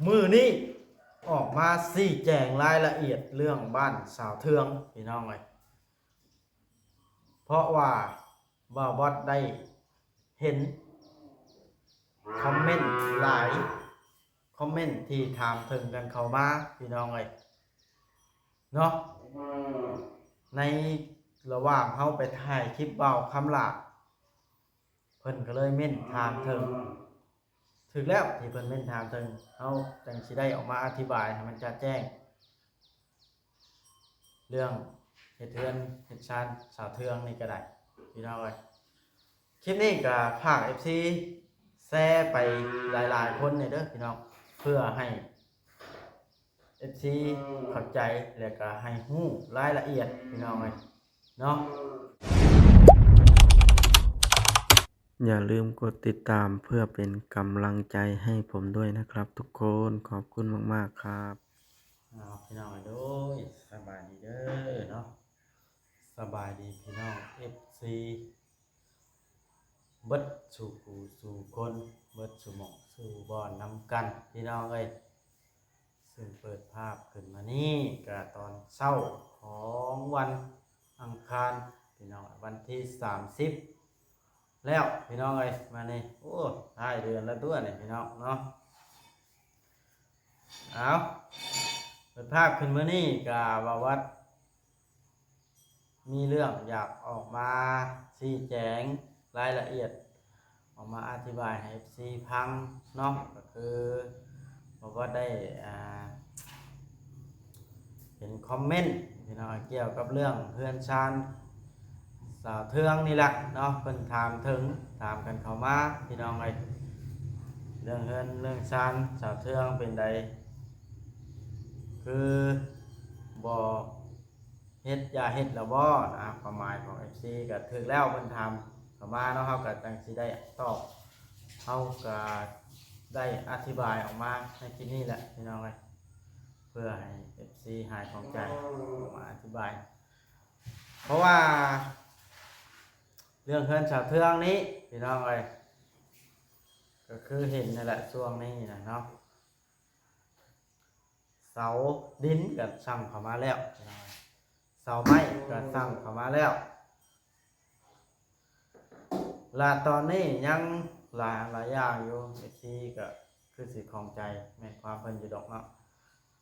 ມື້ນີ້ອອກມາຊີ້ແຈງລາຍລະອຽດເລື່ອງບ້ານສາວເທືອງ ພີ່ນ້ອງເອີຍ. ເພາະວ່າບ່າວບອດໄດ້ເຫັນຄອມເມັນຫຼາຍຄອມເມັນທີ່ຖາມເຖິງກັນເຂົ້າມາ ພີ່ນ້ອງເອີຍເນາະ. ໃນລະຫວ່າງເຮົາໄປຖ່າຍຄລິບບ່າວຄຳຫຼ້າ ເພິ່ນກໍເລີຍເມັ້ນຖາມເຖິງ ຖືກແລ້ວທີ່ເພິ່ນເມັ້ນຖາມເຖິງ ເຮົາຈັ່ງຊິໄດ້ອອກມາອະທິບາຍໃຫ້ມັນຈະແຈ້ງ ເລື່ອງເຮັດເຮືອນເຮັດຊານສາວເທືອງນີ້ກໍໄດ້ ພີ່ນ້ອງເອີຍ. ຄລິບນີ້ກໍຝາກເອັຟຊີແຊໄປຫຼາຍໆຄົນແດ່ເດີພີ່ນ້ອງ ເພື່ອໃຫ້ເອັຟຊີເຂົ້າໃຈ ແລະກໍໃຫ້ຮູ້ລາຍລະອຽດ ພີ່ນ້ອງເອີຍເນາະ. ຢ່າລືມກົດຕິດຕາມເພື່ອເປັນກຳລັງໃຈໃຫ້ຜົມດ້ວຍນະຄັບທຸກຄົນ. ຂອບຄຸນມາກໆຄັບ. ເອົາ ພີ່ນ້ອງເອີຍ ໂດຍ ສະບາຍດີເດີເນາະ ສະບາຍດີພີ່ນ້ອງເອັຟຊີ ເບິດສູ່ຜູ້ສູ່ຄົນ ເບິດສູ່ໝ່ອງສູ່ບ່ອນນຳກັນ ພີ່ນ້ອງເອີຍ. ຊຶ່ງເປີດພາບຂຶ້ນມານີ້ກະຕອນເຊົ້າຂອງວັນອັງຄານ ພີ່ນ້ອງ ວັນທີສາມສິບແລ້ວ ພີ່ນ້ອງເອີຍ. ມານີ້ ໂອ້ ທ້າຍເດືອນແລ້ວຕົວະນີ້ ພີ່ນ້ອງເນາະ. ເອົາ ເປີດພາບຂຶ້ນມານີ້ກະວ່າວັດ ມີເລື່ອງຢາກອອກມາຊີ້ແຈງລາຍລະອຽດ ອອກມາອະທິບາຍໃຫ້ເອັຟຊີຟັງເນາະ. ກໍຄື ເພາະວ່າໄດ້ ອ່າ ເຫັນຄອມເມັນ ພີ່ນ້ອງ ກ່ຽວກັບເລື່ອງເຮືອນຊານສາວເທືອງນີ້ແຫຼະເນາະ ເພິ່ນຖາມເຖິງ ຖາມກັນເຂົ້າມາ ພີ່ນ້ອງເອີຍ. ເລື່ອງເຮືອນເລື່ອງຊານສາວເທືອງເປັນໃດ ຄືບໍ່ ເຮັດ ຢ່າເຮັດແລ້ວບໍ່ນະ ຄວາມໝາຍຂອງເອັຟຊີກໍຖືກແລ້ວ ເພິ່ນຖາມເຂົ້າມາເນາະ ເຮົາກໍຈັ່ງຊິໄດ້ຕອບ ເຮົາກໍໄດ້ອະທິບາຍອອກມາໃນຄລິບນີ້ແຫຼະ ພີ່ນ້ອງເອີຍ ເພື່ອໃຫ້ເອັຟຊີຫາຍຂ້ອງໃຈ ອອກມາອະທິບາຍ. ເພາະວ່າເລື່ອງເຮືອນສາວເທືອງນີ້ ພີ່ນ້ອງເອີຍ ກໍຄືເຫັນນັ້ນແຫຼະ ຊ່ວງນີ້ນະເນາະ ເສົາດິນກໍສັ່ງເຂົ້າມາແລ້ວ ເສົາໄມ້ກໍສັ່ງເຂົ້າມາແລ້ວ ລະຕອນນີ້ຍັງຫຼາຍ ຫຼາຍຢ່າງຢູ່ ເອັຟຊີກໍຄືຊິຂ້ອງໃຈ ແມ່ນຄວາມເພິ່ນຢູ່ດອກເນາະ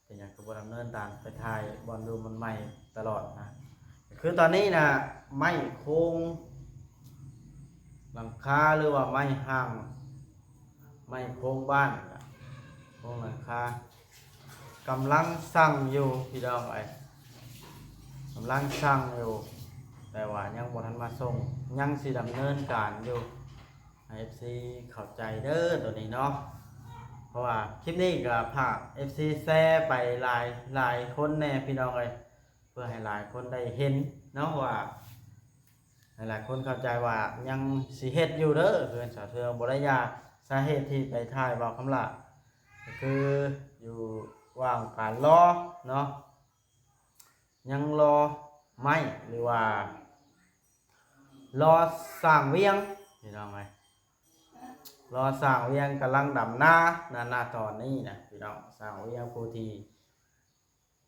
ເປັນຫຍັງຄືບໍ່ດຳເນີນການໄປຖ່າຍບ່ອນຢູ່ບ່ອນໃໝ່ຕະຫຼອດນະ. ຄືຕອນນີ້ນະ ໄມ້ໂຄງຫຼັງຄາ ຫຼືວ່າໄມ້ຮ່າງ ໄມ້ໂຄງບ້ານ ໂຄງຫຼັງຄາ ກຳລັງສັ່ງຢູ່ ພີ່ນ້ອງເອີຍ ກຳລັງສັ່ງຢູ່ ແຕ່ວ່າຍັງບໍ່ທັນມາສົ່ງ ຍັງຊິດຳເນີນການຢູ່ ໃຫ້ເອັຟຊີເຂົ້າໃຈເດີໂຕນີ້ເນາະ. ເພາະວ່າຄລິບນີ້ກໍຝາກເອັຟຊີແຊໄປຫຼາຍ ຫຼາຍຄົນແດ່ ພີ່ນ້ອງເອີຍ ເພື່ອໃຫ້ຫຼາຍຄົນໄດ້ເຫັນເນາະ ວ່າ ຫຼາຍໆຄົນເຂົ້າໃຈວ່າຍັງຊິເຮັດຢູ່ເດີ ເຮືອນສາວເທືອງບໍ່ໄດ້ຢ່າ. ສາເຫດທີ່ໄປຖ່າຍບ່າວຄຳຫຼ້າ ກໍຄືຢູ່ລະຫວ່າງການລໍເນາະ ຍັງລໍໄມ້ ຫຼືວ່າລໍສ້າງວຽງ ພີ່ນ້ອງເອີຍ ລໍສ້າງວຽງ ກຳລັງດຳນາ ນາ ນາຕອນນີ້ນະ ພີ່ນ້ອງ ສ້າງວຽງ ຜູ້ທີ່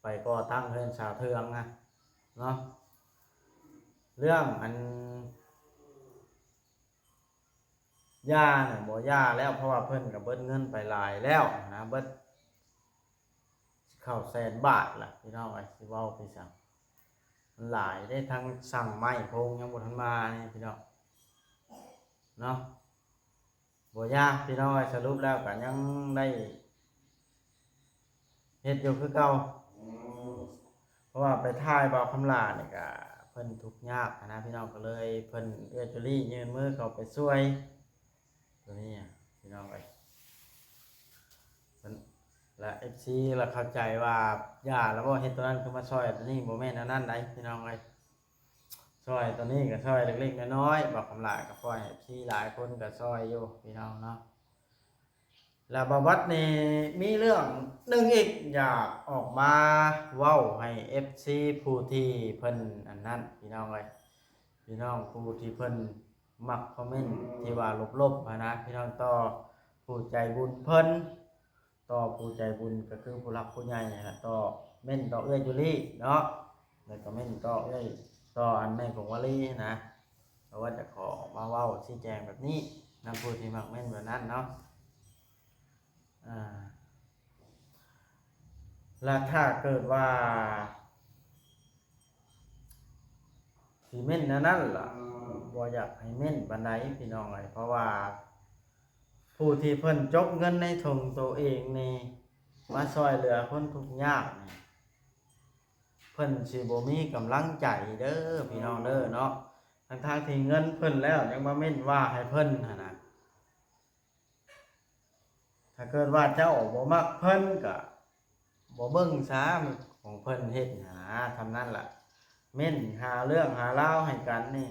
ໄປກໍ່ຕັ້ງເຮືອນສາວເທືອງນະເນາະ. ເລື່ອງອັນຢ່ານະ ບໍ່ຢ່າແລ້ວ ເພາະວ່າເພິ່ນກໍເບິດເງິນໄປຫຼາຍແລ້ວນະ ເບິດເຂົ້າແສນບາດລະ ພີ່ນ້ອງເອີຍ ຊິເວົ້າໄປສັງ ມັນຫຼາຍເດ້ ທັງສັ່ງໄມ້ໂຄງຍັງບໍ່ທັນມານີ້ ພີ່ນ້ອງເນາະ. ບໍ່ຍາກພີ່ນ້ອງເອີຍ ສະຫຼຸບແລ້ວກໍຍັງໄດ້ເຮັດຢູ່ຄືເກົ່າ ເພາະວ່າໄປຖ່າຍບ່າວຄຳຫຼ້ານີ້ກໍເພິ່ນທຸກຍາກຫັ້ນນະພີ່ນ້ອງ ກໍເລີຍເພິ່ນ ເອື້ອຍຈູລີ່ຍື່ນມືເຂົ້າໄປຊ່ວຍ ຕົວນີ້ພີ່ນ້ອງເອີຍ ເພິ່ນ ແລະ ເອັຟຊີ ລະເຂົ້າໃຈວ່າ ຢ່າລະບໍ່ເຮັດຕົວນັ້ນຄືມາຊ່ອຍຕົວນີ້ ບໍ່ແມ່ນແນວນັ້ນໃດພີ່ນ້ອງເອີຍ. ຊ່ອຍຕົວນີ້ກໍຊ່ອຍເລັກໆນ້ອຍໆ ບ່າວຄຳຫຼ້າກໍປ່ອຍໃຫ້ເອັຟຊີຫຼາຍຄົນກໍຊ່ອຍຢູ່ພີ່ນ້ອງເນາະ. ແລ້ວບ່າວບັດນີ້ມີເລື່ອງໜຶ່ງອີກ ຢາກອອກມາເວົ້າໃຫ້ເອັຟຊີຜູ້ທີ່ເພິ່ນອັນນັ້ນພີ່ນ້ອງເອີຍ ພີ່ນ້ອງຜູ້ທີ່ເພິ່ນມັກຄອມເມັນທີ່ວ່າລົບໆຫັ້ນນະ ພີ່ນ້ອງຕໍ່ຜູ້ໃຈບຸນເພິ່ນ ຕໍ່ຜູ້ໃຈບຸນ ກໍຄືຜູ້ຫຼັກຜູ້ໃຫຍ່ຫັ້ນລະ ຕໍ່ ເມັ້ນຕໍ່ເອື້ອຍຈູລີເນາະ ແລ້ວກໍເມັ້ນຕໍ່ເອື້ອຍ ຕໍ່ອັນແມ່ກົງວາລີນະ ເພາະວ່າຈະຂໍອອກມາເວົ້າຊີ້ແຈງແບບນີ້ນຳຜູ້ທີ່ມັກເມັ້ນແບບນັ້ນເນາະ. ອ່າ ແລະ ຖ້າເກີດວ່າຊິເມັ້ນແນວນັ້ນລະ ບໍ່ຢາກໃຫ້ເມັ້ນປານໃດພີ່ນ້ອງເອີຍ ເພາະວ່າຜູ້ທີ່ເພິ່ນຈົກເງິນໃນຖົງໂຕເອງນີ້ ມາຊ່ອຍເຫຼືອຄົນທຸກຍາກນີ້ ເພິ່ນຊິບໍ່ມີກຳລັງໃຈເດີພີ່ນ້ອງເດີເນາະ ທັງໆທີ່ເງິນເພິ່ນແລ້ວ ຍັງມາເມັ້ນວ່າໃຫ້ເພິ່ນຫັ້ນນະ. ຖ້າເກີດວ່າເຈົ້າບໍ່ມັກເພິ່ນ ກະບໍ່ເບິ່ງຊະ ຂອງເພິ່ນເຮັດຫັ້ນນະ ສ່ຳນັ້ນລະ ເມັ້ນຫາເລື່ອງຫາລາວໃຫ້ກັນນີ້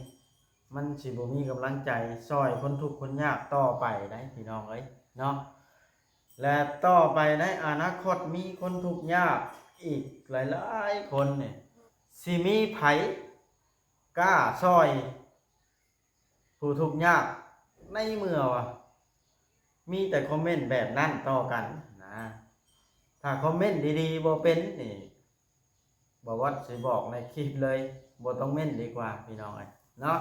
ມັນຊິບໍ່ມີກຳລັງໃຈຊ່ອຍຄົນທຸກຄົນຍາກຕໍ່ໄປໃດ໋ ພີ່ນ້ອງເອີຍເນາະ. ແລະ ຕໍ່ໄປໃນອະນາຄົດ ມີຄົນທຸກຍາກອີກຫຼາຍໆຄົນນີ້ ຊິມີໃຜກ້າຊ່ອຍ ຜູ້ທຸກຍາກ ໃນເມື່ອວ່າມີແຕ່ຄອມເມັ້ນແບບນັ້ນຕໍ່ກັນນະ. ຖ້າຄອມເມັ້ນດີໆບໍ່ເປັນນີ້ ບ່າວວັດຊິບອກໃນຄລິບເລີຍ ບໍ່ຕ້ອງເມັ້ນດີກວ່າພີ່ນ້ອງເອີຍເນາະ.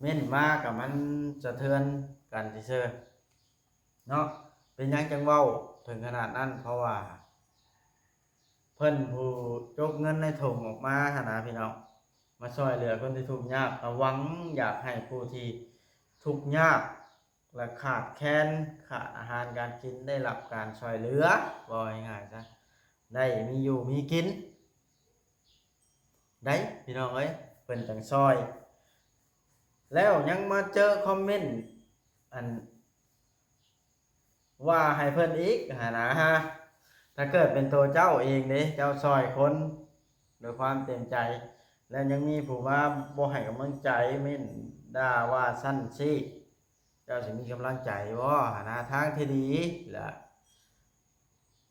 ເມັ້ນມາກໍມັນສະເທືອນກັນຊື່ໆເນາະ. ເປັນຫຍັງຈັ່ງເວົ້າເຖິງຂະໜາດນັ້ນ? ເພາະວ່າ ເພິ່ນຜູ້ຈົກເງິນໃນຖົງອອກມາຫັ້ນນະພີ່ນ້ອງ ມາຊ່ອຍເຫຼືອຄົນທີ່ທຸກຍາກ ກະຫວັງຢາກໃຫ້ຜູ້ທີ່ທຸກຍາກ ແລະ ຂາດແຄນ ຂາດອາຫານການກິນ ໄດ້ຮັບການຊ່ອຍເຫຼືອ ເວົ້າງ່າຍໆຊະ ໄດ້ມີຢູ່ມີກິນໃດ໋ ພີ່ນ້ອງເອີຍ ເພິ່ນຈັ່ງຊ່ອຍ. ແລ້ວຍັງມາເຈີຄອມເມັ້ນ ອັນ ວ່າໃຫ້ເພິ່ນອີກຫັ້ນນະ. ຖ້າເກີດເປັນໂຕເຈົ້າເອງເດ້ ເຈົ້າຊ່ອຍຄົນດ້ວຍຄວາມເຕັມໃຈ ແລ້ວຍັງມີຜູ້ມາບໍ່ໃຫ້ກຳລັງໃຈ ເມັ້ນດ່າວ່າຊັ້ນຊີ້ ເຈົ້າຊິມີກຳລັງໃຈບໍ່ຫັ້ນນະ? ທາງທີ່ດີລະ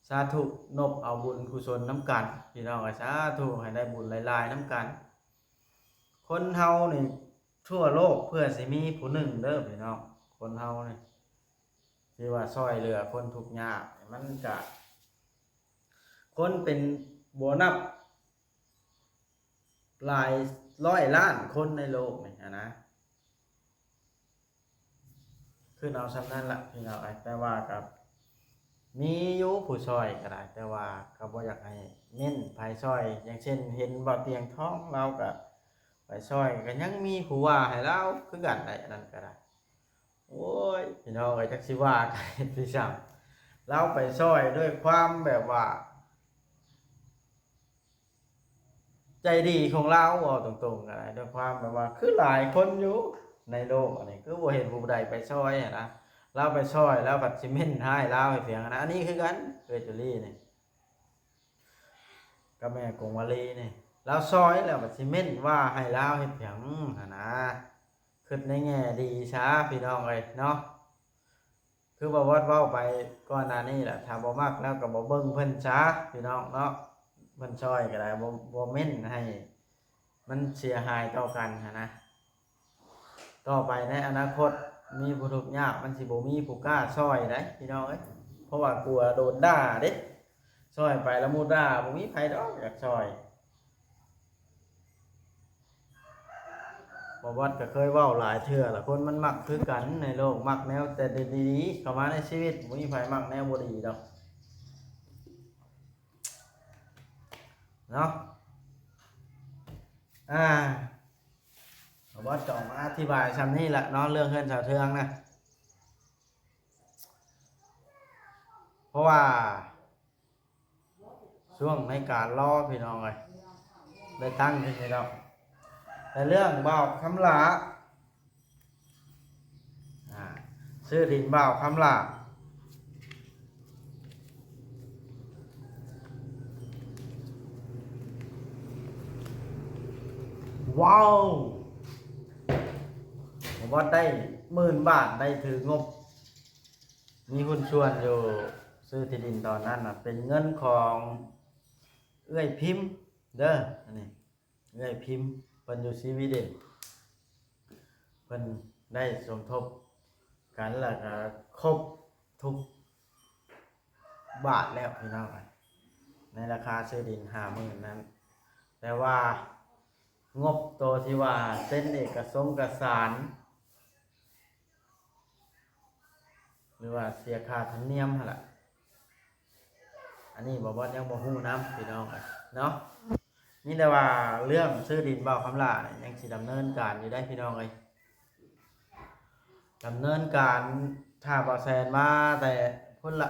ສາທຸ ນົບເອົາບຸນກຸສົນນຳກັນ ພີ່ນ້ອງເອີຍ ສາທຸ ໃຫ້ໄດ້ບຸນຫຼາຍໆນຳກັນ. ຄົນເຮົານີ້ທົ່ວໂລກເພື່ອຊິມີຜູ້ໜຶ່ງເດີພີ່ນ້ອງ ຄົນເຮົານີ້ ທີ່ວ່າຊ່ອຍເຫຼືອຄົນທຸກຍາກ ມັນກະ ຄົນເປັນບໍ່ນັບຫຼາຍຮ້ອຍລ້ານຄົນໃນໂລກນີ້ຫັ້ນນະ. ຄືເອົາສ່ຳນັ້ນລະພີ່ນ້ອງເອີຍ ແຕ່ວ່າກໍມີຢູ່ຜູ້ຊ່ອຍກໍໄດ້ ແຕ່ວ່າກໍບໍ່ຢາກໃຫ້ເນັ້ນໃຜຊ່ອຍ ຢ່າງເຊັ່ນ ເຫັນບ່າວຕຽງທອງລາວກໍໄປຊ່ອຍ ກໍຍັງມີຜູ້ວ່າໃຫ້ລາວຄືກັນໄດ໋ ອັນນັ້ນກໍໄດ້. ໂອ້ຍ ພີ່ນ້ອງເອີຍ ຈັກຊິວ່າກັນເຮັດຄືຫຍັງ ລາວໄປຊ່ອຍດ້ວຍຄວາມແບບວ່າ ໃຈດີຂອງລາວ ເວົ້າຕົງໆກໍໄດ້ ດ້ວຍຄວາມແບບວ່າ ຄືຫຼາຍຄົນຢູ່ໃນໂລກອັນນີ້ ຄືບໍ່ເຫັນຜູ້ໃດໄປຊ່ອຍຫັ້ນນະ. ລາວໄປຊ່ອຍ ລາວພັດຊິເມັ້ນຮ້າຍລາວໃຫ້ພຽງຫັ້ນນະ. ອັນນີ້ຄືກັນ ເອື້ອຍຈູລີນີ້ ກັບແມ່ກົງວາລີນີ້ ລາວຊ່ອຍແລ້ວບັດຊິເມັ້ນວ່າໃຫ້ລາວເຮັດຫຍັງຫັ້ນນະ. ຄິດໃນແງ່ດີຊະ ພີ່ນ້ອງເອີຍເນາະ. ຄືບ່າວວັດເວົ້າໄປກ່ອນໜ້ານີ້ແຫຼະ ຖ້າບໍ່ມັກແລ້ວກໍບໍ່ເບິ່ງເພິ່ນຊະ ພີ່ນ້ອງເນາະ. ເພິ່ນຊ່ອຍກໍໄດ້ ບໍ່ ບໍ່ເມັ້ນໃຫ້ມັນເສຍຫາຍຕໍ່ກັນຫັ້ນນະ. ຕໍ່ໄປໃນອະນາຄົດ ມີຜູ້ທຸກຍາກ ມັນຊິບໍ່ມີຜູ້ກ້າຊ່ອຍໃດ໋ ພີ່ນ້ອງເອີຍ ເພາະວ່າກົວໂດນດ່າເດ້. ຊ່ອຍໄປລະໝູ່ດ່າ ບໍ່ມີໃຜດອກຢາກຊ່ອຍ. ບ່າວວັດກໍເຄີຍເວົ້າຫຼາຍເທື່ອລະ ຄົນມັນມັກຄືກັນໃນໂລກ ມັກແນວແຕ່ດີໆເຂົ້າມາໃນຊີວິດ ບໍ່ມີໃຜມັກແນວບໍ່ດີດອກເນາະ. ອ່າ ບ່າວວັດກໍອອກມາອະທິບາຍສ່ຳນີ້ລະເນາະ ເລື່ອງເຮືອນສາວເທືອງນະ ເພາະວ່າ ຊ່ວງໃນການລໍ ພີ່ນ້ອງເອີຍ ໄດ້ຕັ້ງຂຶ້ນແລ້ວ. ແຕ່ເລື່ອງບ່າວຄຳຫຼ້າ ອ່າ ຊື້ດິນບ່າວຄຳຫຼ້າ ວ້າວ ບ່າວວັດໄດ້ໝື່ນບາດ ໄດ້ຖືງົບ ມີຫຸ້ນສ່ວນຢູ່ ຊື້ທີ່ດິນຕອນນັ້ນນະ ເປັນເງິນຂອງເອື້ອຍພິມເດີ ອັນນີ້ ເອື້ອຍພິມ ເພິ່ນຢູ່ສະວີເດັນ ເພິ່ນໄດ້ສົມທົບກັນ ແລ້ວກໍຄົບທຸກ ບາດແລ້ວພີ່ນ້ອງ ໃນລາຄາຊື້ດິນຫ້າໝື່ນນັ້ນ ແຕ່ວ່າງົບໂຕທີ່ວ່າເຊັນເອກະສົງກະສານ ຫຼືວ່າເສຍຄ່າທຳນຽມຫັ້ນລະ ອັນນີ້ບ່າວບອດຍັງບໍ່ຮູ້ນຳພີ່ນ້ອງເນາະ. ມີແຕ່ວ່າເລື່ອງຊື້ດິນບ່າວຄຳຫຼ້າຍັງຊິດຳເນີນການຢູ່ໄດ໋ພີ່ນ້ອງເອີຍ ດຳເນີນການ ຖ້າບ່າວແສນມາແຕ່ພຸ້ນລະ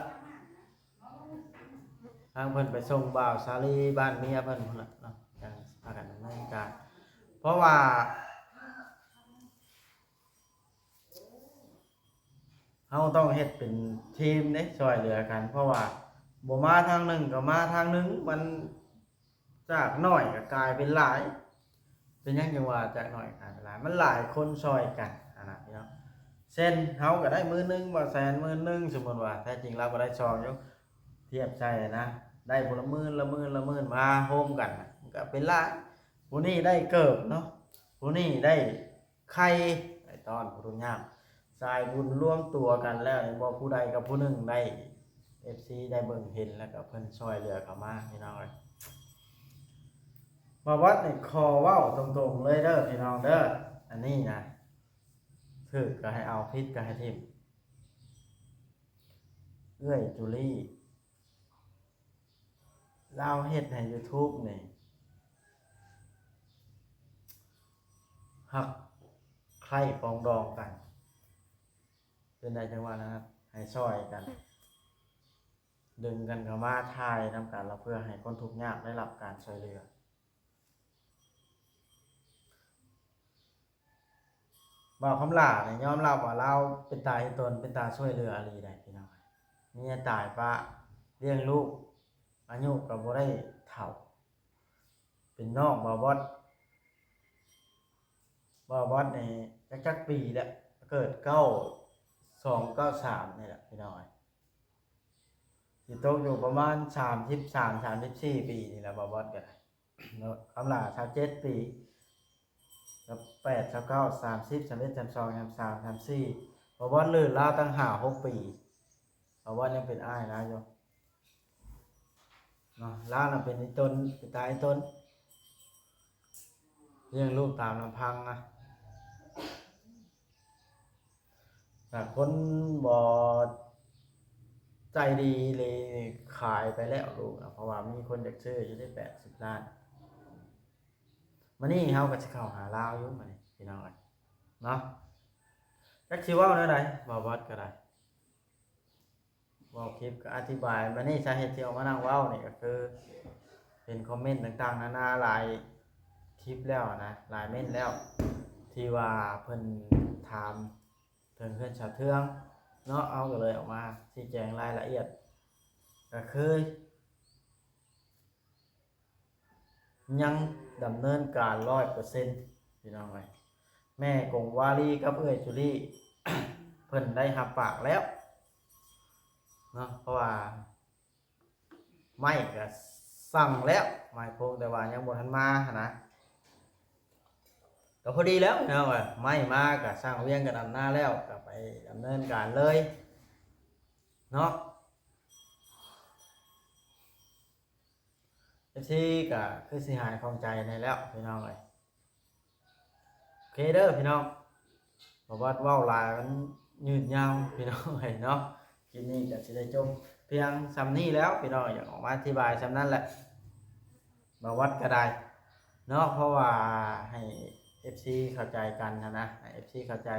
ທາງເພິ່ນໄປສົ່ງບ່າວສາລີບ້ານເມຍເພິ່ນພຸ້ນລະເນາະ ຈັ່ງພາກັນດຳເນີນການ ເພາະວ່າ ເຮົາຕ້ອງເຮັດເປັນທີມເດ້ ຊ່ອຍເຫຼືອກັນ ເພາະວ່າບໍ່ມາທາງໜຶ່ງກໍມາທາງໜຶ່ງ ມັນຈາກໜ້ອຍກໍກາຍເປັນຫຼາຍ. ເປັນຫຍັງຈຶ່ງວ່າຈາກໜ້ອຍກາຍເປັນຫຼາຍ? ມັນຫຼາຍຄົນຊ່ອຍກັນຫັ້ນນະພີ່ນ້ອງ. ເຊັ່ນ ເຮົາກໍໄດ້ໝື່ນໜຶ່ງ ບ່າວແສນໝື່ນໜຶ່ງ ສົມມຸດວ່າ ແທ້ຈິງລາວກໍໄດ້ຊ່ອຍຢູ່ ທຽບໃສ່ນະ ໄດ້ຜູ້ລະໝື່ນ ລະໝື່ນ ລະໝື່ນ ມາໂຮມກັນ ມັນກໍເປັນຫຼາຍ. ຜູ້ນີ້ໄດ້ເກີບເນາະ ຜູ້ນີ້ໄດ້ ໄຂ່ ໄດ້ຕ້ອນຜູ້ທຸກຍາກ ສາຍບຸນລວມຕົວກັນແລ້ວ ເຫັນບໍ່ ຜູ້ໃດກັບຜູ້ໜຶ່ງໄດ້ ເອັຟຊີ ໄດ້ເບິ່ງເຫັນ ແລ້ວກໍເພິ່ນຊ່ອຍເຫຼືອເຂົ້າມາ ພີ່ນ້ອງເອີຍ. ບ່າວບອດນີ້ຂໍເວົ້າຕົງໆເລີຍເດີພີ່ນ້ອງເດີ ອັນນີ້ນະ ຖືກກໍໃຫ້ເອົາ ຜິດກໍໃຫ້ຖິ້ມ. ເອື້ອຍຈູລີ ລາວເຮັດໃຫ້ຢູທູບນີ້ ຮັກໃຄ່ປອງດອງກັນ ເປັນໃດຈັ່ງວ່ານັ້ນ ໃຫ້ຊ່ອຍກັນ ດຶງກັນເຂົ້າມາຖ່າຍນຳກັນ ແລ້ວເພື່ອໃຫ້ຄົນທຸກຍາກໄດ້ຮັບການຊ່ວຍເຫຼືອ. ບ່າວຄຳຫຼ້ານີ້ຍອມຮັບວ່າລາວເປັນຕາເຮັດຕົນ ເປັນຕາຊ່ວຍເຫຼືອອີ່ຫຼີໃດ໋ພີ່ນ້ອງ. ເມຍຕາຍປະລ້ຽງລູກ ອາຍຸກໍບໍ່ໄດ້ເຖົ້າ ເປັນນ້ອງບ່າວບອດ. ບ່າວບອດນີ້ຈັກ ຈັກປີແລ້ວ ເກີດເກົ້າສອງ ເກົ້າສາມນີ້ແຫຼະພີ່ນ້ອງ ຊິຕົກຢູ່ປະມານສາມສິບສາມ ສາມສິບສີ່ປີນີ້ແຫຼະ ບ່າວບອດກໍໄດ້. ເນາະ ຄຳຫຼ້າຊາວເຈັດປີ ຊາວແປດ ຊາວເກົ້າ ສາມສິບ ສາມເອັດ ສາມສອງ ສາມສາມ ສາມສີ່ ບ່າວບອດລື່ນລາວຕັ້ງຫ້າຫົກປີ ບ່າວບອດຍັງເປັນອ້າຍລາວຢູ່ເນາະ. ລາວນະເປັນອີ່ຕົນ ເປັນຕາອີ່ຕົນ ລ້ຽງລູກຕາມລຳພັງນະ. ຖ້າຄົນບໍ່ໃຈດີເລີຍຂາຍໄປແລ້ວລູກນະ ເພາະວ່າມີຄົນຢາກຊື້ຢູ່ເດ້ ແປດສິບລ້ານ. ມື້ນີ້ເຮົາກໍຊິເຂົ້າຫາລາວຢູ່ມື້ນີ້ພີ່ນ້ອງເອີຍເນາະ. ຈັກຊິເວົ້າແນວໃດ ບ່າວບອດກໍໄດ້ ເວົ້າຄລິບກໍອະທິບາຍ. ບາດນີ້ສາເຫດທີ່ອອກມານັ່ງເວົ້ານີ້ກໍຄື ເຫັນຄອມເມັນຕ່າງໆນານາຫຼາຍຄລິບແລ້ວນະ ຫຼາຍເມັນແລ້ວ ທີ່ວ່າເພິ່ນຖາມເຖິງເຮືອນສາວເທືອງເນາະ ເຮົາກໍເລີຍອອກມາຊີ້ແຈງລາຍລະອຽດ ກໍຄື ຍັງດຳເນີນການຮ້ອຍເປີເຊັນ ພີ່ນ້ອງເອີຍ. ແມ່ກົງວາລີກັບເອື້ອຍຈູລີ ເພິ່ນໄດ້ຮັບປາກແລ້ວເນາະ ເພາະວ່າໄມ້ກໍສັ່ງແລ້ວ ໄມ້ໂພງ ແຕ່ວ່າຍັງບໍ່ທັນມາຫັ້ນນະ. ກໍພໍດີແລ້ວພີ່ນ້ອງເອີຍ ໄມ້ມາກໍສ້າງວຽງກັນດຳນາແລ້ວ ກໍໄປດຳເນີນການເລີຍເນາະ. ເອັຟຊີ ກໍຄືຊິຫາຍຂ້ອງໃຈແດ່ແລ້ວພີ່ນ້ອງເອີຍ. ໂອເຄເດີພີ່ນ້ອງ ບໍ່ວ່າເວົ້າຫຼາຍມັນຍືດຍາວພີ່ນ້ອງເອີຍເນາະ. ຄລິບນີ້ກໍຊິໄດ້ຈົບພຽງສ່ຳນີ້ແລ້ວພີ່ນ້ອງ ຢາກອອກມາອະທິບາຍສ່ຳນັ້ນແຫຼະ ບ່າວບອດກໍໄດ້ເນາະ ເພາະວ່າໃຫ້ເອັຟຊີເຂົ້າໃຈກັນຫັ້ນນະ ໃຫ້ເອັຟຊີເຂົ້າໃຈ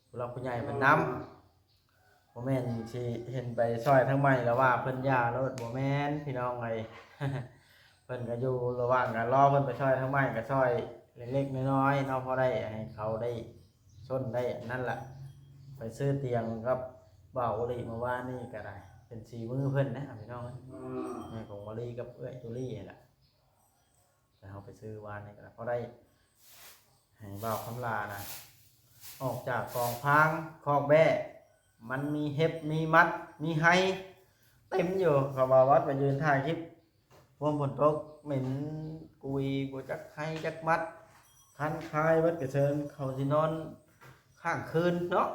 ຜູ້ຫຼັກຜູ້ໃຫຍ່ເພິ່ນນຳ. ບໍ່ແມ່ນຊິເຫັນໄປຊ່ອຍທາງໃໝ່ແລ້ວວ່າເພິ່ນຢ່າໂລດ ບໍ່ແມ່ນພີ່ນ້ອງເອີຍ. ເພິ່ນກໍຢູ່ລະຫວ່າງການລໍເພິ່ນໄປຊ່ອຍທາງໃໝ່ ກໍຊ່ອຍເລັກໆນ້ອຍໆເນາະ ພໍໄດ້ໃຫ້ເຂົາໄດ້ຊົນໄດ້ອັນນັ້ນລະ. ໄປຊື້ຕຽງກັບບ່າວໂອລິມື້ວານນີ້ກໍໄດ້ ເປັນສີມືເພິ່ນນະພີ່ນ້ອງເອີຍ ແມ່ຂອງໂອລິກັບເອື້ອຍຈູລີຫັ້ນລະ. ແຕ່ເຮົາໄປຊື້ວານນີ້ກໍໄດ້ ພໍໄດ້ໃຫ້ບ່າວຄຳຫຼ້ານະ ອອກຈາກກອງຟາງຄອກແບ້ ມັນມີເຫັບ ມີມັດ ມີໄຮເຕັມຢູ່. ເຂົາວ່າວັດໄປຢືນຖ່າຍຄລິບ ພວມຝົນຕົກເໝັນກຸຍ ບໍ່ຈັກໄຮຈັກມັດ ຄັນຄາຍເບິດກະເຊີນ ເຂົາຊິນອນຄ້າງຄືນເນາະ.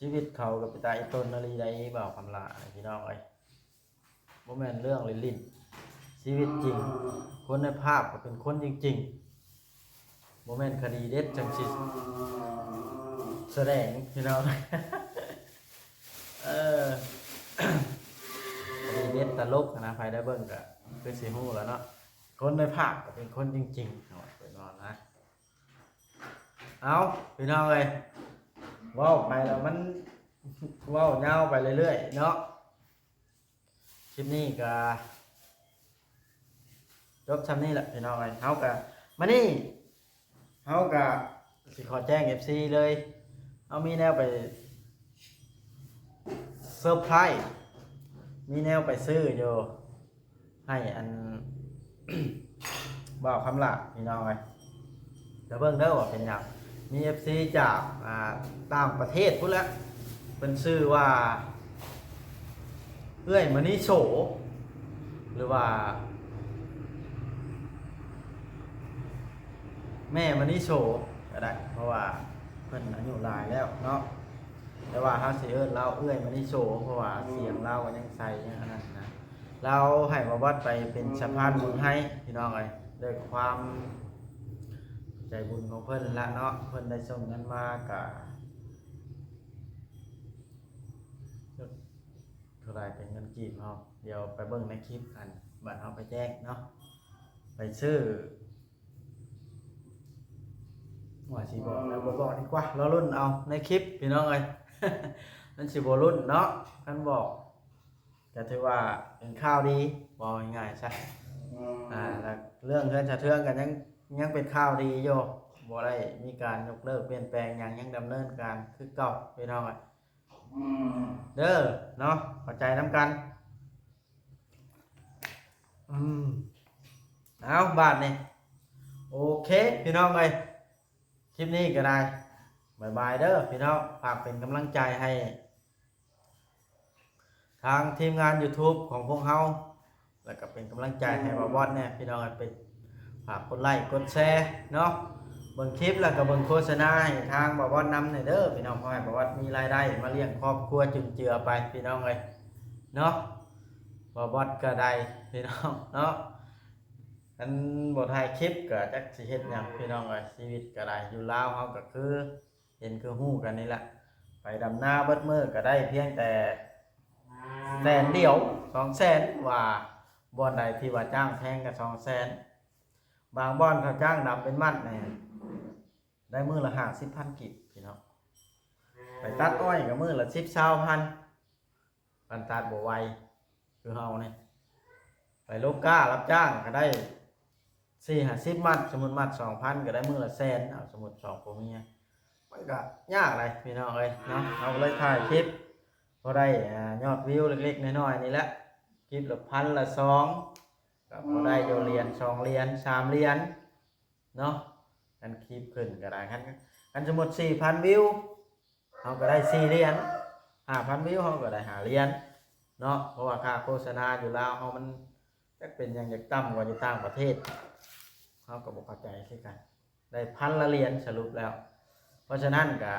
ຊີວິດເຂົາກໍເປັນຕາອີ່ຕົນອີ່ຫຼີໃດ໋ ບ່າວຄຳຫຼ້າ ພີ່ນ້ອງເອີຍ. ບໍ່ແມ່ນເລື່ອງຫຼິ້ນໆ ຊີວິດຈິງ ຄົນໃນພາບກໍເປັນຄົນຈິງໆ ບໍ່ແມ່ນຄະດີເດັດຈັ່ງຊິສະແດງ ພີ່ນ້ອງ. ເອີ ຄະດີເດັດຕະຫຼົກນະ ໃຜໄດ້ເບິ່ງກໍຄືຊິຮູ້ແລ້ວເນາະ ຄົນໃນພາບກໍເປັນຄົນຈິງໆ ເພິ່ນວ່ານະ. ເອົາ ພີ່ນ້ອງເອີຍ ເວົ້າໄປແລ້ວມັນເວົ້າຍາວໄປເລື້ອຍໆເນາະ. ຄລິບນີ້ກໍຈົບຊ່ຳນີ້ແຫຼະ ພີ່ນ້ອງເອີຍ. ເຮົາກໍ ມື້ນີ້ເຮົາກໍຊິຂໍແຈ້ງເອັຟຊີເລີຍ ເຮົາມີແນວໄປເຊີໄພຣສ໌ ມີແນວໄປຊື້ຢູ່ ໃຫ້ອັນ ບ່າວຄຳຫຼ້າ ພີ່ນ້ອງເອີຍ. ຈະເບິ່ງເດີວ່າເປັນຫຍັງ ມີເອັຟຊີຈາກ ອ່າ ຕ່າງປະເທດພຸ້ນແຫຼະ ເພິ່ນຊື່ວ່າ ເອື້ອຍມະນີໂສ ຫຼືວ່າ ແມ່ມະນີໂສກໍໄດ້ ເພາະວ່າເພິ່ນອາຍຸຫຼາຍແລ້ວເນາະ. ແຕ່ວ່າເຮົາຊິເອີ້ນລາວເອື້ອຍມະນີໂສ ເພາະວ່າສຽງລາວກໍຍັງໃສ ຍັງອັນນັ້ນນະ. ລາວໃຫ້ບ່າວບອດໄປເປັນສະພານບຸນໃຫ້ ພີ່ນ້ອງເອີຍ ດ້ວຍຄວາມໃຈບຸນຂອງເພິ່ນລະເນາະ. ເພິ່ນໄດ້ສົ່ງເງິນມາກະເທົ່າໃດເປັນເງິນກີບເຮົາ ດຽວໄປເບິ່ງໃນຄລິບ ອັນ ບາດເຮົາໄປແຈ້ງເນາະ ໄປຊື້ ວ່າຊິບອກແລ້ວບໍ່ບອກດີກວ່າ ລໍລຸ້ນເອົາໃນຄລິບ ພີ່ນ້ອງເອີຍ. ມັນຊິບໍ່ລຸ້ນເນາະ ຄັນບອກ ກໍຖືວ່າເປັນຂ່າວດີ ເວົ້າງ່າຍໆຊະ. ອືມ ອ່າ ແລ້ວເລື່ອງເຮືອນສະເທືອງກໍຍັງ ຍັງເປັນຂ່າວດີຢູ່ ບໍ່ໄດ້ມີການຍົກເລີກປ່ຽນແປງຫຍັງ ຍັງດຳເນີນການຄືເກົ່າ ພີ່ນ້ອງເອີຍ ອືມ ເດີເນາະ ເຂົ້າໃຈນຳກັນ. ອືມ ເອົາ ບາດນີ້ ໂອເຄ ພີ່ນ້ອງເອີຍ ຄລິບນີ້ກໍໄດ້ ບາຍບາຍເດີພີ່ນ້ອງ. ຝາກເປັນກຳລັງໃຈໃຫ້ທາງທີມງານຢູທູບຂອງພວກເຮົາ ແລ້ວກໍເປັນກຳລັງໃຈໃຫ້ບ່າວບອດແດ່ ພີ່ນ້ອງເອີຍ. ໄປຝາກກົດໄລ້ກົດແຊເນາະ ເບິ່ງຄລິບແລ້ວກໍເບິ່ງໂຄສະນາໃຫ້ທາງບ່າວບອດນຳແດ່ເດີພີ່ນ້ອງ ຂໍໃຫ້ບ່າວບອດມີລາຍໄດ້ມາລ້ຽງຄອບຄົວຈຸນເຈືອໄປ ພີ່ນ້ອງເອີຍເນາະ. ບ່າວບອດກໍໄດ້ ພີ່ນ້ອງເນາະ ຄັນບໍ່ຖ່າຍຄລິບກໍຈັກຊິເຮັດຫຍັງ ພີ່ນ້ອງເອີຍ. ຊີວິດກໍໄດ້ ຢູ່ລາວເຮົາກໍຄື ເຫັນຄືຮູ້ກັນນີ້ແຫຼະ ໄປດຳນາເບິດມື້ກໍໄດ້ພຽງແຕ່ແສນດຽວ ສອງແສນ ວ່າບ່ອນໃດທີ່ວ່າຈ້າງແພງກໍສອງແສນ. ບາງບ່ອນເຂົາຈ້າງດຳເປັນມັດນີ້ ໄດ້ມື້ລະຫ້າສິບພັນກີບ ພີ່ນ້ອງ. ໄປຕັດອ້ອຍກໍມື້ລະສິບ ຊາວພັນ ຄັນຕັດບໍ່ໄວຄືເຮົານີ້. ໄປລົງກ້າຮັບຈ້າງກໍໄດ້ສີ່ຫ້າສິບມັດ ສົມມຸດມັດສອງພັນ ກໍໄດ້ມື້ລະແສນ ເອົາ ສົມມຸດສອງຜົວເມຍ ມັນກໍຍາກຫຼາຍ ພີ່ນ້ອງເອີຍເນາະ. ເຮົາກໍເລີຍຖ່າຍຄລິບພໍໄດ້ ອ່າ ຍອດວິວເລັກໆນ້ອຍໆນີ້ແຫຼະ ຄລິບລະພັນລະສອງ ກໍພໍໄດ້ຢູ່ຫຼຽນ ສອງຫຼຽນ ສາມຫຼຽນເນາະ. ຄັນຄລິບຂຶ້ນກໍໄດ້ ຄັນ ຄັນສົມມຸດສີ່ພັນວິວ ເຮົາກໍໄດ້ສີ່ຫຼຽນ ຫ້າພັນວິວ ເຮົາກໍໄດ້ຫ້າຫຼຽນເນາະ. ເພາະວ່າຄ່າໂຄສະນາຢູ່ລາວເຮົາມັນຈັກເປັນຫຍັງ ຢາກຕ່ຳກວ່າຢູ່ຕ່າງປະເທດ ເຮົາກໍບໍ່ເຂົ້າໃຈຄືກັນ ໄດ້ພັນລະຫຼຽນສະຫຼຸບແລ້ວ. ເພາະສະນັ້ນກໍ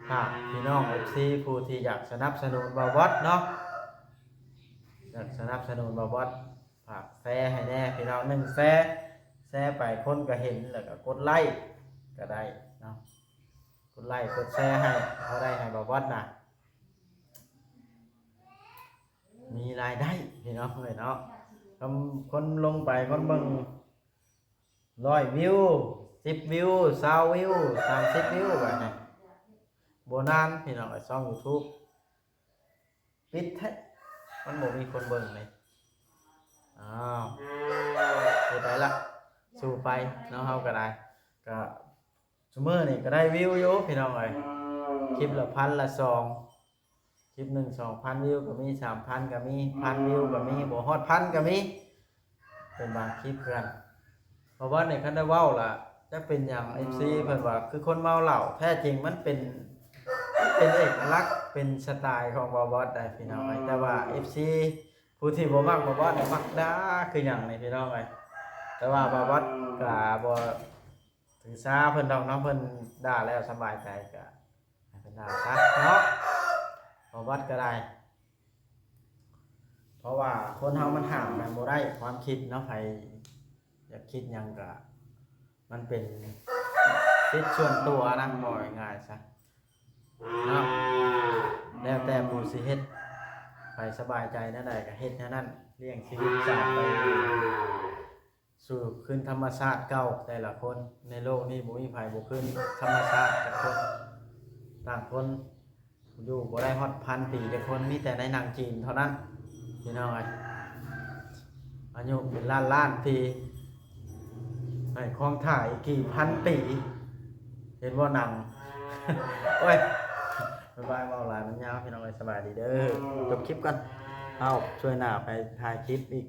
ຝາກພີ່ນ້ອງເອັຟຊີຜູ້ທີ່ຢາກສະໜັບສະໜູນບ່າວບອດເນາະ ຢາກສະໜັບສະໜູນບ່າວບອດ ຝາກແຊໃຫ້ແດ່ພີ່ນ້ອງ ໜຶ່ງແຊ ແຊໄປຄົນກໍເຫັນ ແລ້ວກໍກົດໄລ້ກໍໄດ້ເນາະ. ກົດໄລ້ກົດແຊໃຫ້ ພໍໄດ້ໃຫ້ບ່າວບອດນະມີລາຍໄດ້ ພີ່ນ້ອງເອີຍເນາະ. ຄົນລົງໄປ ຄົນເບິ່ງຮ້ອຍວິວ ສິບວິວ ຊາວວິວ ສາມສິບວິວ ບາດນີ້ບໍ່ນານ ພີ່ນ້ອງເອີຍ ຊ່ອງຢູທູບ ປິດແທ້ ມັນບໍ່ມີຄົນເບິ່ງເລີຍ. ອ້າວ ເຮັດໄດ້ລະ ສູ້ໄປເນາະ ເຮົາກໍໄດ້ ກໍຊຸມື້ນີ້ກໍໄດ້ວິວຢູ່ພີ່ນ້ອງເອີຍ ຄລິບລະພັນລະສອງ ຄລິບໜຶ່ງສອງພັນວິວກໍມີ ສາມພັນກໍມີ ພັນວິວກໍມີ ບໍ່ຮອດພັນກໍມີ ເປັນບາງຄລິບຄືກັນ. ເພາະວ່ານີ້ຄັນໄດ້ເວົ້າລະ ຈັກເປັນຫຍັງ ເອັຟຊີເພິ່ນວ່າຄືຄົນເມົາເຫຼົ້າ ແທ້ຈິງມັນເປັນ ເປັນເອກະລັກ ເປັນສະໄຕຂອງບ່າວບອດໄດ໋ພີ່ນ້ອງເອີຍ. ແຕ່ວ່າເອັຟຊີຜູ້ທີ່ບໍ່ມັກບ່າວບອດມັກດ່າຄືຫຍັງນີ້ພີ່ນ້ອງເອີຍ. ແຕ່ວ່າບ່າວບອດກະບໍ່ຖືສາເພິ່ນດອກເນາະ ເພິ່ນດ່າແລ້ວສະບາຍໃຈ ກະໃຫ້ເພິ່ນ ສາຊະເນາະ ບໍ່ບັດກໍໄດ້ ເພາະວ່າຄົນເຮົາມັນຫ້າມກັນບໍ່ໄດ້ ຄວາມຄິດເນາະ ໃຜຢາກຄິດຫຍັງກໍມັນເປັນສິດສ່ວນຕົວນະ ເວົ້າງ່າຍໆຊະເນາະ ແລ້ວແຕ່ຜູ້ຊິເຮັດ ໃຜສະບາຍໃຈແນວໃດກໍເຮັດແນວນັ້ນ ລ້ຽງຊີວິດຈາກໄປ ສູ່ຄືນທຳມະຊາດເກົ່າ ແຕ່ລະຄົນໃນໂລກນີ້ບໍ່ມີໃຜບໍ່ຄືນທຳມະຊາດຈັກຄົນ ຕ່າງຄົນຢູ່ບໍ່ໄດ້ຮອດພັນປີຈັກຄົນ ມີແຕ່ໃນໜັງຈີນເທົ່ານັ້ນ ພີ່ນ້ອງເອີຍ ອາຍຸເປັນລ້ານລ້ານປີ ໃຫ້ຄອງຖ້າອີກກີ່ພັນປີ ເຫັນບໍ່ໜັງ ໂອ້ຍ ບາຍບາຍ ເວົ້າຫຼາຍມັນຍາວ ພີ່ນ້ອງເອີຍ ສະບາຍດີເດີ ຈົບຄລິບກ່ອນ ເອົາ ຊ່ວຍໜ້າໄປຖ່າຍຄລິບອີກ